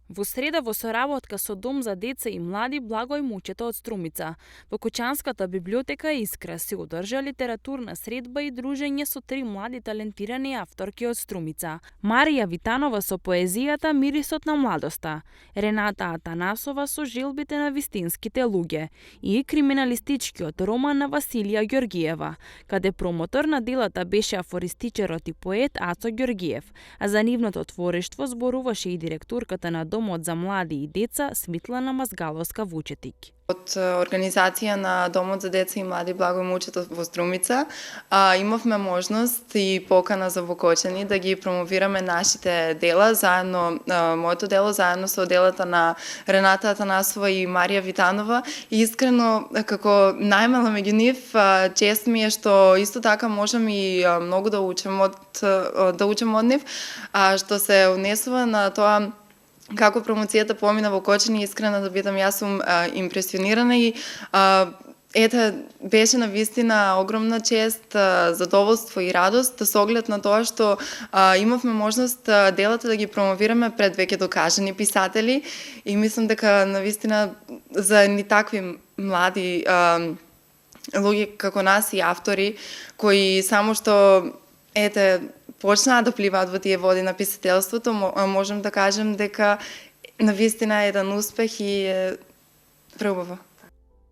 Во среда во соработка со Дом за деца и млади Благој Мучето од Струмица, во куќанската библиотека Искра се одржа литературна средба и дружење со три млади талентирани авторки од Струмица. Марија Витанова со поезијата Мирисот на младоста, Рената Атанасова со желбите на вистинските луѓе и криминалистичкиот роман на Василија Ѓоргиева, каде промотор на делата беше афористичарот и поет Ацо Ѓоргиев, а за нивното творештво зборуваше и директорката на Домот за млади и деца Смитлана Мазгаловска-Вучетик. Од организација на Домот за деца и млади Благој Мучето во Струмица имавме можност и покана за Вокочани да ги промовираме нашите дела, заедно моето дело, заедно со делата на Рената Атанасова и Марија Витанова. И искрено, како најмала меѓу нив, чест ми е што исто така можам и многу да учам од нив, што се однесува на тоа како промоцијата помина во Кочани. Искрено да бидам, јас сум импресионирана и беше на вистина огромна чест, задоволство и радост со оглед на тоа што имавме можност делата да ги промовираме пред веќе докажани писатели и мислам дека на вистина за ни такви млади луѓе како нас и автори кои само што почнаа да пливаат во тие води на писателството, можам да кажем дека навистина е еден успех и е преубаво.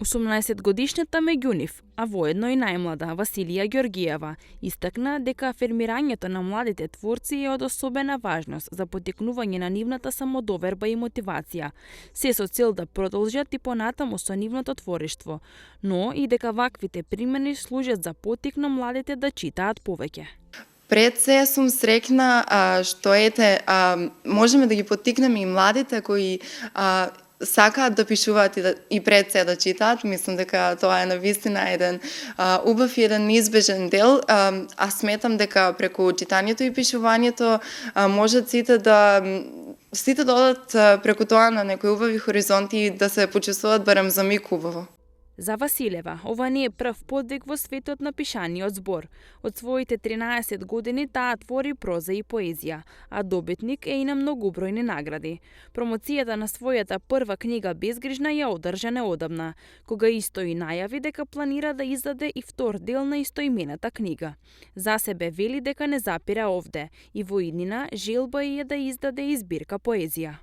18-годишната меѓу нив, а воедно и најмлада Василија Ѓоргиева, истакна дека афирмирањето на младите творци е од особена важност за поттикнување на нивната самодоверба и мотивација, се со цел да продолжат и понатаму со нивното творештво, но и дека ваквите примери служат за поттик на младите да читаат повеќе. Пред се сум срекна што можеме да ги поттикнеме и младите кои сакаат да пишуваат и пред се да читаат. Мислам дека тоа е навистина еден убав и еден неизбежен дел, а сметам дека преку читањето и пишувањето можат сите да одат преку тоа на некои убави хоризонти и да се почувствуваат барем за миг убаво. За Василева, ова не е прв подвиг во светот на пишаниот збор. Од своите 13 години таа твори проза и поезија, а добитник е и на многобројни награди. Промоцијата на својата прва книга Безгрижна ја одржа неодамна, кога исто и најави дека планира да издаде и втор дел на истоимената книга. За себе вели дека не запира овде и во иднина желба е да издаде и збирка поезија.